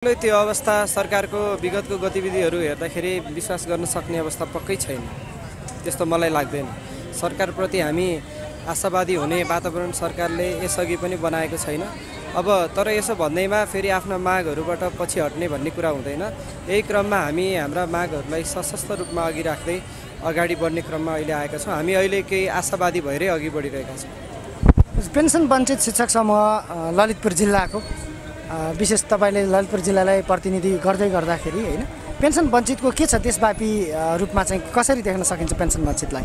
त्यो अवस्था सरकारको विगतको गतिविधिहरू हेर्दाखेरि विश्वास गर्न सक्ने अवस्था पक्कै छैन। त्यस्तो मलाई लाग्दैन। सरकारप्रति हामी आशावादी हुने वातावरण सरकारले यसअघि पनि बनाएको छैन। अब तर यसो भन्दैमा फेरि आफ्ना मागहरूबाट पछि हट्ने भन्ने कुरा हुँदैन। यही क्रममा हामी हाम्रा मागहरूलाई सशक्त रूपमा अघि राख्दै अगाडि बढ्ने क्रममा अहिले आएका छौँ। हामी अहिले केही आशावादी भएरै अघि बढिरहेका छौँ। पेन्सन वञ्चित शिक्षक समूह ललितपुर जिल्लाको विशेष तपाईले ललितपुर जिल्लालाई प्रतिनिधि गर्दाखेरि हैन पेन्सन वञ्चितको के छ देशव्यापी रूपमा चाहिँ कसरी देख्न सकिन्छ पेन्सन वञ्चितलाई?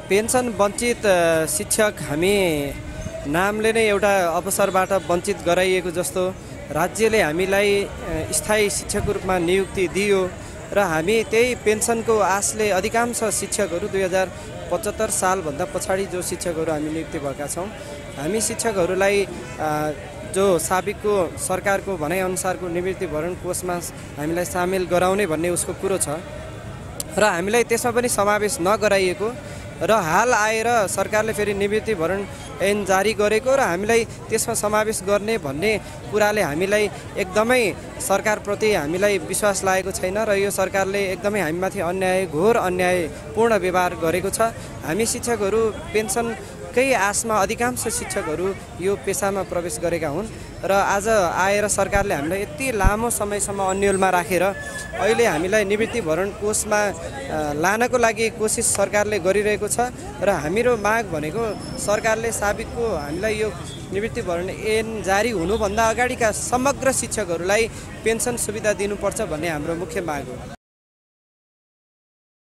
पेन्सन वञ्चित शिक्षक हामी नामले नै एउटा अवसरबाट वञ्चित गराइएको जस्तो राज्यले हामीलाई स्थायी शिक्षकको रूपमा नियुक्ति दियो र हामी त्यही पेन्सनको आशले अधिकांश शिक्षकहरू 2075 सालभन्दा पछाडि जो शिक्षकहरू हामी नियुक्ति भएका छौँ, हामी शिक्षकहरूलाई जो साबिकको सरकारको भनाइअनुसारको निवृत्तिभरण कोषमा हामीलाई सामेल गराउने भन्ने उसको कुरो छ र हामीलाई त्यसमा पनि समावेश नगराइएको र हाल आएर सरकारले फेरि निवृत्तिभरण ऐन जारी गरेको र हामीलाई त्यसमा समावेश गर्ने भन्ने कुराले हामीलाई एकदमै सरकारप्रति हामीलाई विश्वास लागेको छैन र यो सरकारले एकदमै हामीमाथि घोर अन्यायपूर्ण व्यवहार गरेको छ। हामी शिक्षकहरू पेन्सनकै आशमा अधिकांश शिक्षकहरू यो पेसामा प्रवेश गरेका हुन् र आज आएर सरकारले हामीलाई यति लामो समयसम्म अन्यलमा राखेर अहिले हामीलाई निवृत्तिभरण कोषमा लानको लागि कोसिस सरकारले गरिरहेको छ र हाम्रो माग भनेको सरकारले साबिकको हामीलाई यो निवृत्तिभरण ऐन जारी हुनुभन्दा अगाडिका समग्र शिक्षकहरूलाई पेन्सन सुविधा दिनुपर्छ भन्ने हाम्रो मुख्य माग हो।